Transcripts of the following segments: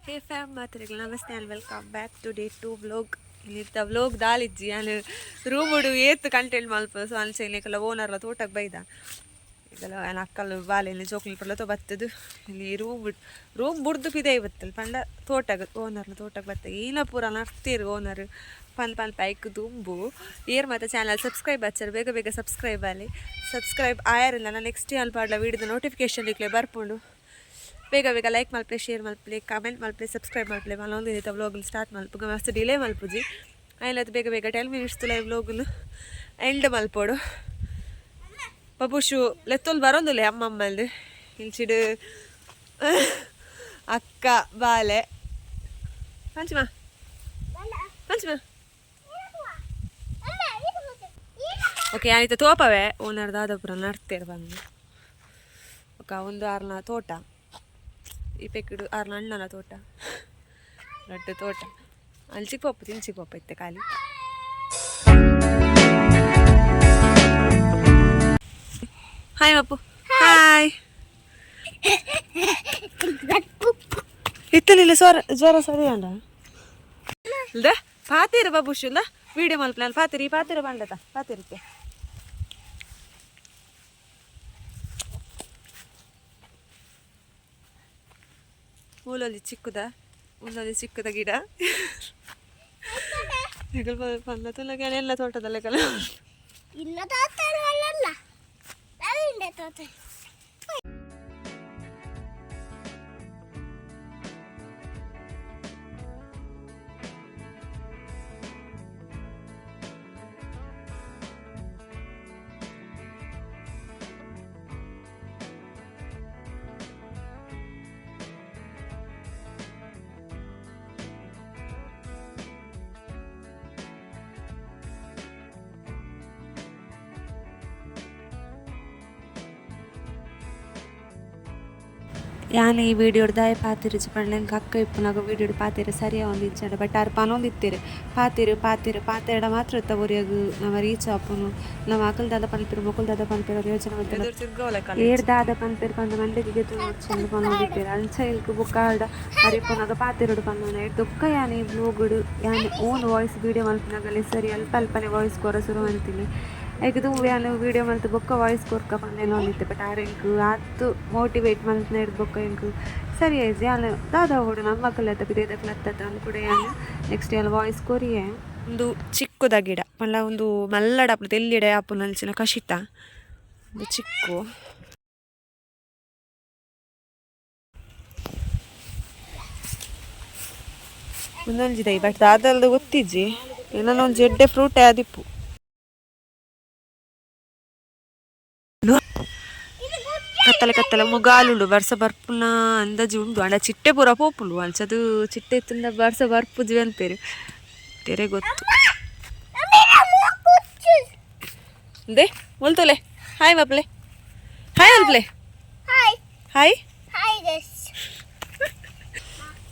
ಹೇ fam ಮಾತ್ರೆಗಳು namaste and welcome back to day two vlog. ಇಲ್ಲಿತ್ತ vlog ದಾಲಿಜ್ಜಿ ನಾನು ರೂಮುಡು ಏತ್ ಕಂಟೆಂಟ್ ಮಲ್ಪ. ಸೊ ಅಂಚೆ ಓನರ್ಲ ತೋಟಕ್ಕೆ ಬೈದ ಈಗಲ ನಾನು ಅಕ್ಕಲು ಬಾಲೆಯಲ್ಲಿ ಜೋಕ್ಲಿ ಪಡ್ಲ ಬತ್ತದು. ಇಲ್ಲಿ ರೂಮ್ ಬಿಡ್ ರೂಮ್ ಬುಡ್ದು ಪಿದೆ ಬತ್ತಲ್ ಪಂಡ ತೋಟಗ್ ಓನರ್ಲ ತೋಟಕ್ಕೆ ಬತ್ತ ಏನ ಪೂರ ನಡ್ತೀರು ಓನರ್ ಪನ್ ಪನ್ ಪೈಕ್ ದುಂಬು. ಏರ್ ಮತ್ತೆ ಚಾನಲ್ ಸಬ್ಸ್ಕ್ರೈಬ್ ಹಚ್ಚಾರ ಬೇಗ ಬೇಗ ಸಬ್ಸ್ಕ್ರೈಬ್ ಅಲ್ಲಿ ಸಬ್ಸ್ಕ್ರೈಬ್ ಆಯರಿಲ್ಲ. ನಾನು ನೆಕ್ಸ್ಟ್ ಅಲ್ಲಿ ಪಾಡ್ಲ ವೀಡಿಯೋದ ನೋಟಿಫಿಕೇಶನ್ ಇಕ್ಲೆ ಬರ್ಪುಂಡು. ಬೇಗ ಬೇಗ ಲೈಕ್ ಮಲ್ಪಲೆ, ಶೇರ್ ಮಲ್ಪಲೆ, ಕಮೆಂಟ್ ಮಲ್ಪಲೆ, ಸಬ್ಸ್ಕ್ರೈಬ್ ಮಲ್ಪಲೆ. ಮಲ್ಲೊಂದು ದಿನ ವ್ಲಾಗ್ ಸ್ಟಾರ್ಟ್ ಮಲ್ಪುಗ ಮಸ್ತ್ ಡಿಲೇ ಮಲ್ಪುಜಿ. ಆಯ್ಲತ್ತು ಬೇಗ ಬೇಗ 10 ಮಿನಿಟ್ಸ್ ಲೈವ್ ವ್ಲಾಗ್ನು ಎಂಡ್ ಮಲ್ಪೋಡು. ಪಪುಷು ಲೆತ್ತೊಂದು ಬರೋದಿಲ್ಲ ಅಮ್ಮಮ್ಮಲ್ದು. ಇಂಚಿಡು ಅಕ್ಕ ಬಾಲೆ ಪಂಚಮ ಪಂಚಮ. ಓಕೆ, ಆಯ್ತು ತೋಪವೆ ಓನರ್ ದಾದಾಪುರ ನಡ್ತೇರು ಬಂದು. ఒక ಒಂದು ಆರ್ನ ತೋಟ ಈ ಪೆಕ್ಕಡು ಆರ್ನ ಅಣ್ಣನ ತೋಟ ದೊಡ್ಡ ತೋಟ. ಅಲ್ಲಿ ಚಿಕ್ಕ ಪಪ್ಪ ತಿನ್ ಚಿಕ್ಕ ಪಪ್ಪ ಇತ್ತೆ ಖಾಲಿ. Hi Pappu, hi. ಇತ್ತಲಿಲ್ಲ ಜ್ವರ ಜ್ವರ ಸರಿ ಅಂಡ ಇಲ್ದ ಪಾತೀರ ಬಾಬುಷು ಇಲ್ಲ ವಿಡಿಯೋ ಮಲ್ಪಲ ಪಾತೀರಿ ಪಾತೀರ ಬಂಡತ ಪಾತೀರಿತ್ತೆ. ಮೂಲೊಂಜಿ ಚಿಕ್ಕುದ ಒಂದೊಂದು ಚಿಕ್ಕದ ಗಿಡ ಪನ್ನ ತುಲಗ ಎಲ್ಲ ತೋಟದಲ್ಲೇ ಕಲ. ಇಲ್ಲ ತೋಟ ಅಲ್ಲ ತೋಟ. ಯಾನ್ ಈ ವೀಡಿಯೋಡ್ ದಾಯ ಪಾತಿರುಜಿ ಪಂಡ ಎಂಕ್ ಅಕ್ಕ ಇಪ್ಪುನಗ ವೀಡಿಯೋಡ್ ಪಾತೆರ ಸರಿಯಾವೊಂದು ಇಜ್ಜಂಡ. ಬಟ್ ಆರ್ ಪನೊಂದಿತ್ತೆರ್ ಪಾತೆರು ಪಾತೆರು ಪಾತೆರಡ ಮಾತ್ರ ಇತ್ತ ಒರಿಯಗ್ ನಮ ರೀಚ್ ಆಪುನು. ನಮ ಅಕಲ್ ದಾದ ಪನ್ಪೆರ್ ಮೊಕುಲು ದಾದ ಪನ್ಪೆರ್ ಯೋಚನೆ ಮಲ್ತೊಂದು ಏರ್ ದಾದ ಪನ್ಪೆರ್ ಪಂದ್ ಮಂಡೆಗ್ ಗೆತೊನೊಡ್ಚಿ ಪನೊಂದಿತ್ತೆರ್. ಅಂಚ ಎಂಕ್ ಬೊಕ್ಕ ಆರ್ಡ ಆರ್ ಇಪ್ಪುನಗ ಪಾತೆರೊಡು ಪನ್ನೊಂದು ಬೊಕ್ಕ ಯಾನ್ ಈ ವ್ಲೋಗುಡು ಯಾನ್ ಓನ್ ವಾಯ್ಸ್ ವೀಡಿಯೋ ಮಲ್ಪುನಗಲೆ ಸರಿ ಅಲ್ಪ ಅಲ್ಪನೆ ವಾಯ್ಸ್ ಕೊರ ಸುರು ಮಲ್ತಿನಿ. ಐಕ್ ದುಂಬು ಯಾನ್ ವೀಡಿಯೋ ಮಲ್ತ್ ಬೊಕ್ಕ ವಾಯ್ಸ್ ಕೊರ್ಕ ಪಂದ್ ಎನ್ನೊಂದಿತ್ತೆ. ಬಟ್ ಆರ್ ಎಂಕ್ ಆತ್ ಮೋಟಿವೇಟ್ ಮಲ್ತ್ನೆರ್ದ್ ಬೊಕ್ಕ ಎಂಕ್ ಸರಿ ಆಯ್ಜಿ. ಯಾನ್ ದಾದ ಆವೊಡು ನಮ್ಮಕುಲು ಪಿದಯ್ದಕುಲು ಅತ್ತತ ಅಂದ್ ಕೂಡ ಯಾನ್ ನೆಕ್ಸ್ಟ್ ಯಾನ್ ವಾಯ್ಸ್ ಕೊರಿಯೆ. ಉಂದು ಚಿಕ್ಕುದ ಗಿಡ ಪಂಡ ಉಂದು ಮಲ್ಲಡ್ ಆಪುಂಡು ತೆಲ್ಲಿಡೆ ಆಪುನಂಚಿನ ಕಶಿತ ಉಂದು ಚಿಕ್ಕು. ಉಂದೊಂಜಿ ದೈ ಬಟ್ ದಾದಲ್ದ ಗೊತ್ತಿಜ್ಜಿ. ಏನನ ಒಂಜಿ ಎಡ್ಡೆ ಫ್ರೂಟ್ ಆದಿಪ್ಪು. ಕತ್ತಲೆ ಕತ್ತಲೆ ಮುಗಾಲುಂಡು ಬರ್ಸ ಬರ್ಪುನ ಅಂದಾಜಿ ಉಂಡು. ಅಂಡ ಚಿಟ್ಟೆ ಪೂರ ಪೋಪುಂಡು. ಅಂಚದು ಚಿಟ್ಟೆ ಇತ್ತುಂಡ ಬರ್ಸ ಬರ್ಪುಜಿ ಅನ್ಪೇರು ತೆರೆ ಗೊತ್ತು. ಇಂದೆ ಮುಲ್ತುಲೆ ಹಾಯ್ ಮಪ್ಲೆ ಹಾಯ್ ಮಲ್ಪ್ಲೆ. ಹಾಯ್. ಹಾಯ್. Hi guys.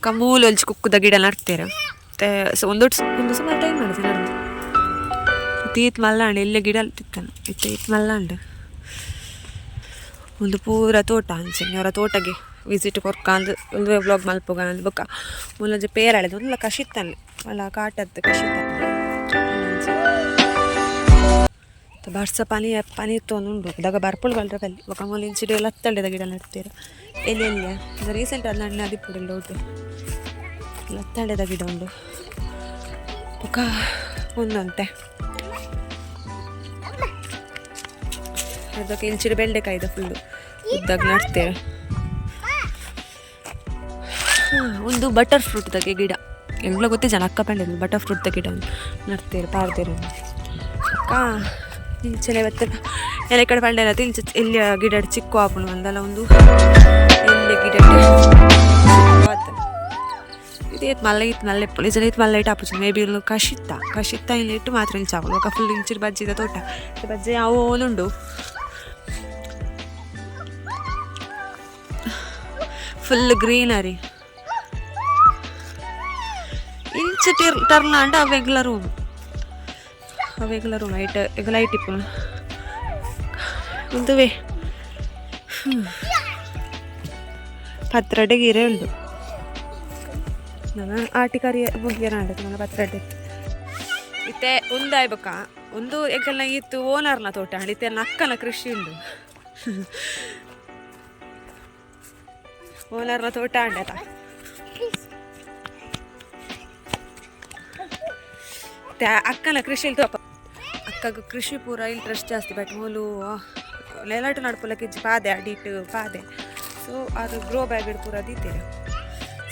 ಕಮೂಲು ಒಂಜಿ ಕುಕ್ಕುದ ಗಿಡ ನಡ್ತೇರು. ಮತ್ತೆ ಒಂದು ಒಂದು ಸುಮಾರು ಟೈಮ್ ಮಾಡಿದೆ ನಡ್ದು ಇತ್ತು ಮಲ್ಲಾಂಡ್ ಎಲ್ಲೆ ಗಿಡ ತಿತ್ತನು ಇತ್ತೆ ಇತ್ತು ಮಲ್ಲಾಂಡ್. ಒಂದು ಪೂರ ತೋಟ ಅಂಚನೆ ಅವರ ತೋಟಗೆ ವಿಸಿಟ್ ಕೊರ್ಕಾಂದ್ ಒಂದು ವ್ಲಾಗ್ ಮಲ್ಪುಗ ಅಂದ್. ಬೊಕ್ಕ ಮೂಲೊಂಜಿ ಪೇರಾಳೆದ ಒಂದುಲ ಕಶಿತ್ತನ್ ಮಲ್ಲ ಕಾಟದ್ದು ಕಶಿತ್ತ. ಬರ್ಸ ಪನಿ ಪನಿ ಉಂಡು ದಾಗ ಬರ್ಪುಳು ಬಲ್ರ ಬಲ್ಲಿ. ಬೊಕ್ಕ ಮೂಲು ಇಂಚಿಡ್ ಲತ್ತಂಡೆದ ಗಿಡ ನಡ್ತೇರು ಎಲ್ಲಿ ಎಲ್ಲಿ ರೀಸೆಂಟ್ ಅದು ನಡ್ನ ಅದಿಪ್ಪುಡು ಉಂಟು ಲತ್ತಂಡೆದ ಗಿಡ ಉಂಡು. ಬೊಕ್ಕ ಒಂದಂತೆ ಅದಕ್ಕೆ ಇಂಚಿಡ್ ಬೆಂಡೆಕಾಯ್ದ ಫುಲ್ಲು ಉದ್ದಾಗ ನಡ್ತೇವೆ. ಒಂದು ಬಟರ್ ಫ್ರೂಟ್ ದಾಗೆ ಗಿಡ ಎಂಗ್ಲ ಗೊತ್ತಿಜ್ಜಾಂಡ್ ಅಕ್ಕ ಪಂಡೆರ್ ಬಟರ್ ಫ್ರೂಟ್ ದ ಗಿಡ ನಡ್ತೇರು ಪಾಡ್ದೇರು. ಅಕ್ಕ ಇಂಚನೆ ಬತ್ತ ಎಲೆ ಕಡೆ ಪಂಡೆರ ಇಂಚ ಎಲ್ಯ ಗಿಡ ಚಿಕ್ಕು ಆಪುಂಡು ಅಂದಲ ಒಂದು ಎಲ್ಯ ಗಿಡ ಇದು ಏತ್ ಮಲ್ಲ ಇತ್ತು ಮಲ್ಲ ಇಪ್ಪುಂಡು ಇಜ್ಜಂಡ ಇತ್ ಮಲ್ಲ ಇಟ್ಟು ಆಪುಜಿ. ಮೇ ಬಿ ಕಶಿತ್ತ ಕಶಿತ್ತ ಇಲ್ಲಿ ಇಟ್ಟು ಮಾತ್ರ ಇಂಚ ಆಪುಂಡು. ಬೊಕ ಫುಲ್ ಇಂಚಿಡ್ ಬಜ್ಜಿದ ತೋಟ ಬಜ್ಜೆ ಅವೋನುಂಡು ಫುಲ್ ಗ್ರೀನರಿ. ಇಂಚ ಟರ್ನ್ ಆಂಡ ಅವೆಗ್ಲ ರೂಮ್ ಅವೆಗ್ಲ ರೂಮ್ ಐಟ್ ಎಗ್ ಲೈಟ್ ಇಪ್ಪುಂಡು ಉಂದುವೆ ಪತ್ರೊಡೆ ಗಿರೆ ಉಂಡು. ನಾನು ಆಟಿ ಕರಿ ಮುಗಿಯರ ನನ್ನ ಪತ್ರೆಡ್ಡೆ ಇತ್ತೆ ಉಂದಾಯ್ ಬೊಕ್ಕ ಒಂದು ಎಂಕಲ್ನ ಇತ್ತು ಓನರ್ನ ತೋಟ ಇತ್ತೆ ಅಕ್ಕನ ಕೃಷಿ ಉಂಡು. ಓನರ್ನ ತೋಟ ಅಂಡತ ಅಕ್ಕನ ಕೃಷಿ ತೋಪ. ಅಕ್ಕಗ ಕೃಷಿ ಪೂರ ಇಂಟ್ರೆಸ್ಟ್ ಜಾಸ್ತಿ, ಬಟ್ ಮೂಲು ನೆಲಾಟು ನಡ್ಪುಲಕ್ಕೆ ಪಾದೆ ಅಡಿಟ್ ಪಾದೆ. ಸೊ ಅದು ಗ್ರೋ ಬ್ಯಾಗ್ ಪೂರ ದೀತೇವೆ.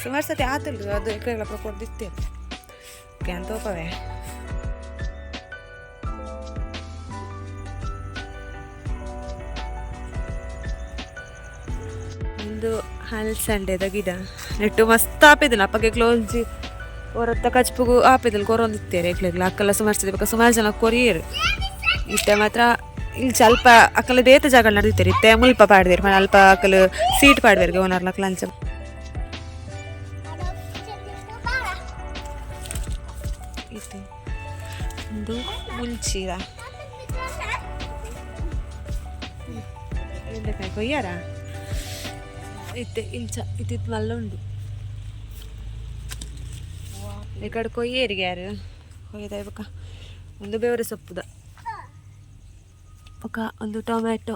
ಸುಮಾರು ಸತಿ ಆತಲ್ದು ಅದು ಎಕರೆಗಳ ಕೊಡ್ದಿತ್ತೇವೆ can ತೋಪವೆ. ಒಂದು ಹಲಸಂಡೆದ ಗಿಡ ನೆಟ್ಟು ಮಸ್ತ್ ಆಪಿದಿಲ್ಲ ಅಪ್ಪಗೆ ಕ್ಲೋಂಜಿ ಹೊರತ್ತ ಕಚ್ಪುಗು ಆಪಿದಿಲ್ಲ ಕೊರೊಂದಿತ್ತೇರೆ ಎಕ್ಲೆಗ್ಲ ಅಕ್ಕಲ್ಲ ಸುಮಾರು ಸತಿ ಬೊಕ ಸುಮಾರು ಜನ ಕೊರಿಯರು. ಇತ್ತೆ ಮಾತ್ರ ಇಲ್ಲಿ ಸ್ವಲ್ಪ ಅಕ್ಕಲ ಬೇತೆ ಜಾಗ ನಡೆದಿತ್ತೇರಿ ಇತ್ತೆ ಮುಲ್ಪ ಪಾಡ್ದೇರು ಅಲ್ಪ ಅಕ್ಕಲು ಸೀಟ್ ಪಾಡ್ಬೇರು ಓನರ್ಲ ಅಂಚ. ಇತ್ತೆ ಒಂದು ಮುಂಚಿದ ಬೆಂಡೆಕಾಯಿ ಕೊಯ್ಯಾರ ಇತ್ತೆ ಇಂಚ ಇತ್ತಿತ್ತು ಮಲ್ಲ ಉಂಡು. ಈ ಕಡೆ ಕೊಯ್ಯೇರಿಗೆ ಯಾರು ಕೊಯ್ಯದ ಬೊಕ ಒಂದು ಬೇವರೆ ಸೊಪ್ಪುದ ಬೊಕ ಒಂದು ಟೊಮ್ಯಾಟೊ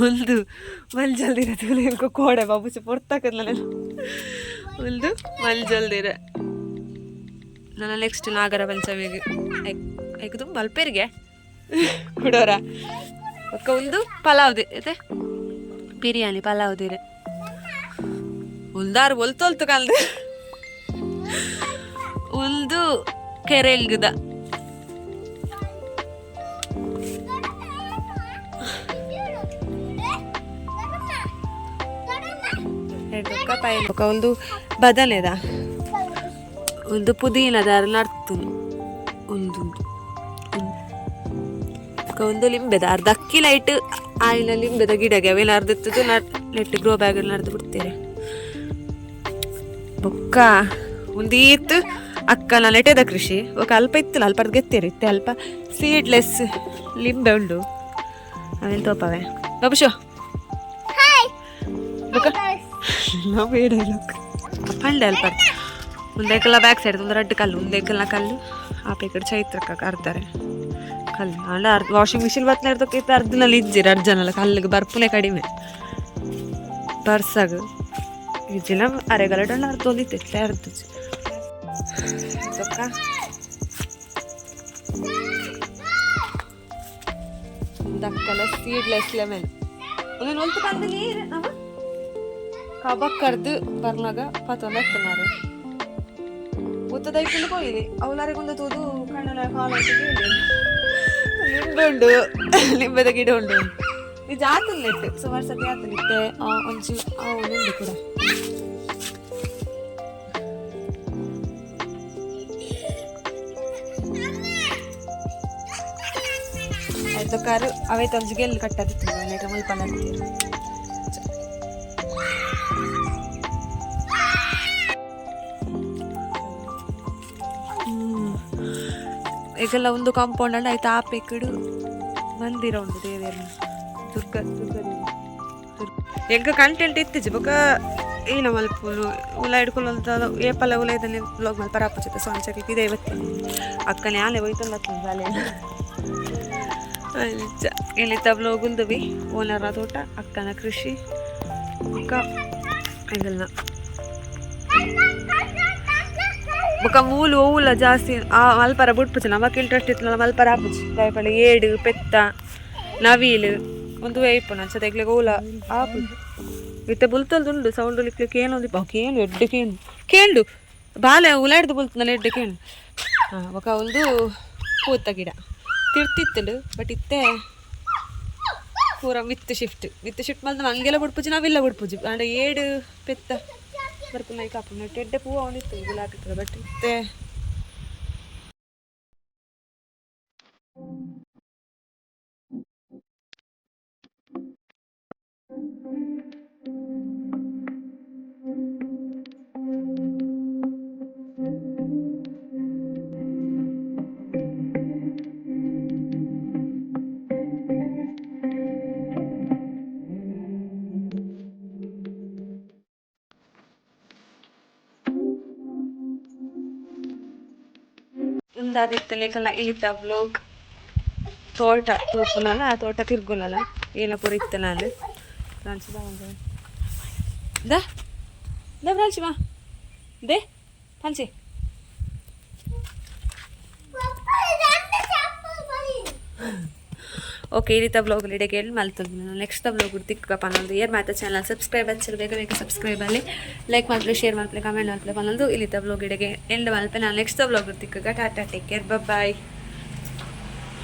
ಒಂದು ಮಂಜಲ್ದಿರ ತುಲೆ ಕೋಡೆ ಬಾಬುಚಿ ಪೊರ್ತಾಕದ್ಲ ಒಂದು ಮಂಜಲ್ದಿರ. ನನ್ನ ನೆಕ್ಸ್ಟ್ ನಾಗರ ಪಂಚಮಿಗೆ ಐಕದು ಮಲ್ಪೇರಿಗೆ ಕುಡೋರ. ಬೊಕ್ಕ ಒಂದು ಪಲಾವ್ ಇದೆ, ಬಿರಿಯಾನಿ ಪಲಾವ್ ದಿರೆ ಉಲ್ದಾರು ಒಲ್ತೊಲ್ತು ಕಲ್ದು ಉಲ್ದು ಕೆರೆಂಗುದ. ಬೊಕ್ಕ ಒಂದು ಬದನೆದ ಒಂದು ಪುದೀನದ ನಡ್ತು ಒಂದು ಒಂದು ಲಿಂಬೆದ ಅರ್ಧ ಅಕ್ಕಿ ಲೈಟ್ ಆಯಿನ ಲಿಂಬೆದ ಗಿಡಗೆ ಅವೆಲ್ಲ ಅರ್ಧ ಇತ್ತದು ನೆಟ್ಟು ಗ್ರೋ ಬ್ಯಾಗ್ ನಡ್ದು ಬಿಡ್ತೀರಿ. ಬೊಕ್ಕ ಒಂದೀತ್ ಅಕ್ಕನ ನೆಟೆದ ಕೃಷಿ ಬೊಕ್ಕ ಅಲ್ಪ ಇತ್ತಲ್ಲ ಅಲ್ಪ ಗೆತ್ತೇರಿ ಇತ್ತೆ ಅಲ್ಪ ಸೀಡ್ಲೆಸ್ ಲಿಂಬೆ ಉಂಡು ಆಮೇಲೆ ತೋಪವೆ ಬಾಬುಶೋ. ಬೊಕ್ಕ ನಾವು ಬೇಡ ಪಂಡೆ ಅಲ್ಪ ಒಂದೆಕಲ್ಲ ಬ್ಯಾಕ್ ಸೈಡ್ ಒಂದು ರಡ್ಡು ಕಲ್ಲು ಒಂದೆಕಲ್ನ ಕಲ್ಲು ಆಪೆ ಕಡೆ ಚೈತ್ರಕ್ಕ ಅರ್ತಾರೆ ಕಲ್ಲು ಆಂಡ ಅರ್ಧ ವಾಷಿಂಗ್ ಮಿಷಿನ್ ಬತ್ತನ ಇರ್ತಕ್ಕೆ ಅರ್ಧನಲ್ಲಿ ಇಜ್ಜಿರ ಅರ್ಧ ಜನಲ್ಲ ಕಲ್ಲಿಗೆ ಬರ್ಪುನೆ ಕಡಿಮೆ ಬರ್ಸಾಗ ಇಜ್ಜಿನ ಅರೆಗಲಡಲ್ಲ ಅರ್ಧ ಒಂದಿತ್ತು ಎತ್ತಲೆ ಅರ್ಧ ಸೊಕ್ಕ ದಕ್ಕಲ ಸೀಡ್ಲೆಸ್ ಲೆಮನ್ ಒಂದೊಂದು ಒಲ್ತು ಕಂದು ನೀರು ನಮ್ಮ ಕಬಕ್ ಕರ್ದು ಬರ್ನಾಗ ಪತ್ತೊಂದು ಎತ್ತನಾರು ಉತ್ತದೈಕೊಂಡು ಪೋಯಿನಿ ಅವಲಾರಿಗೊಂದು ತೂದು ಕಣ್ಣನ ಕಾಲು ಲಿಂಬೆ ಉಂಡು ಲಿಂಬೆದ ಗಿಡ ಉಂಡು ನಿಜ ಆತಲ್ ನೆಟ್ಟು ಸುಮಾರು ಸತಿ ಆತಲ್ ಇತ್ತೆ ಒಂಚಿ ಉಂಡು ಕೂಡ. ಆಯ್ತು ಕಾರು ಅವೈತೆ ಒಂಜಿ ಗೆಲ್ಲು ಕಟ್ಟದಿತ್ತು ನೆಟ ಮುಲ್ಪ ನಡ್ತೀರು. ಈಗೆಲ್ಲ ಒಂದು ಕಾಂಪೌಂಡ್ ಅಂಡ ಆಯ್ತು ಆಪೆಕ್ಕಡು ಮಂದಿರ ಉಂಡು ದೇವಿಯರ್ನ ದುರ್ಗ ದುರ್ಗ ಎಂಕ ಕಂಟೆಂಟ್ ಇತ್ತಿಜಿ ಬೊಕ ಏನ ಮಲ್ಪುನು ಉಲ ಹಿಡ್ಕೊಂಡು ಏಪಲ್ಲ ಉಲ ಇದನ್ನೇ ಬ್ಲಾಗ್ ಮಲ್ಪರ ಆಪುಜಿತ. ಸೊ ಅಂಚ ಇದೇ ಬತ್ತೀನಿ ಅಕ್ಕನೆ ಆಲೆ ಹೋಯ್ತಲ್ಲ ಅಲೆ ಅಂಚ ಇಲ್ಲಿ ಬ್ಲಾಗ್ ಉಂದುವಿ ಓನರ ತೋಟ ಅಕ್ಕನ ಕೃಷಿ ಬೊಕ್ಕ ಎಂಗಲ್ನ ಬೊಕ ಮೂಲು ಓವುಲ ಜಾಸ್ತಿ ಆ ಮಲ್ಪರ ಬುಡ್ಪುಜಿ ನಮಕ್ ಇಂಟ್ರೆಸ್ಟ್ ಇತ್ತು ಮಲ್ಪರ ಆಪುಜಿ ದಾಯಪಂಡ ಏಡು ಪೆತ್ತ ನವೀಲು ಒಂದು ಇಪ್ಪುನ ಅಂಚ ತೆಗ್ಲೆಗ್ ಓವುಲ ಆಪುಜಿ. ಇತ್ತೆ ಬುಲ್ತಲ್ದು ಉಂಡು ಸೌಂಡ್ ಲಿಕ್ಲಿ ಕೇನೊಂದು ಕೇನು ಎಡ್ಡೆ ಕೇನು ಕೇಂಡು ಬಾಲೆ ಉಲಾಡ್ದು ಬುಲ್ತನಲ್ಲ ಎಡ್ಡೆ ಕೇನು. ಹಾಂ ಬೊಕ ಒಂದು ಪೂತ ಗಿಡ ತಿರ್ತಿತ್ತುಂಡು ಬಟ್ ಇತ್ತೆ ಪೂರ ವಿತ್ ಶಿಫ್ಟ್ ವಿತ್ ಶಿಫ್ಟ್ ಮಲ್ದ ಅಂಗೆಲ್ಲ ಬುಡ್ಪುಜಿ ನಾವೆಲ್ಲ ಬುಡ್ಪುಜಿ ಆಂಡ ಏಡು ಪೆತ್ತ ಬರ್ಪುನ ಐಕ್ ಆಪುಂಡು ಎಡ್ಡೆ ಪೂ ಅವನಿತ್ತು ಗುಲಾಬಿ ಪೂರ ಬಟ್ ಇತ್ತೆ ಇಂದಾದಿತ್ತಲೆ ಈತ ವ್ಲೋಗ್. ತೋಟ ತೂಪುನಲ, ಆ ತೋಟ ತಿರ್ಗುನಲ, ಏನ ಪೂರ ಇತ್ತೆ ನಾನು. ಫ್ರಾನ್ಸಿ ದಾ ದಾ, ಫ್ರಾನ್ಸಿ ಮಾ they Francy. Okay, ಈ ರೀತಿ ವ್ಲಾಗ್ ಇಡೆಗೆ ಎಲ್ಲಿ ಮಲ್ತದ್ದು. Next vlog ತಿಕ್ಕ ಪನ್ನೊಂದು. ಏರ್ ಮಾತ ಚಾನಲ್ ಸಬ್ಸ್ಕ್ರೈಬ್ ಹಚ್ಚಲು ಬೇಗ ಬೇಗ ಸಬ್ಸ್ಕ್ರೈಬ್ ಅಲ್ಲಿ, ಲೈಕ್ ಮಲ್ಪಲೆ, ಶೇರ್ ಮಲ್ಪಲೆ, ಕಮೆಂಟ್ ಮಲ್ಪಲೆ ಪನ್ನೊಂದು. ಇಲ್ಲಿ ವ್ಲಾಗ್ ಇಡೆಗೆ ಎಂಡ್ ಮಲ್ಪೆ. ನಾನು ನೆಕ್ಸ್ಟ್ ವ್ಲಾಗ್ ತಿಕ್ಕ. Tata, take care, boy.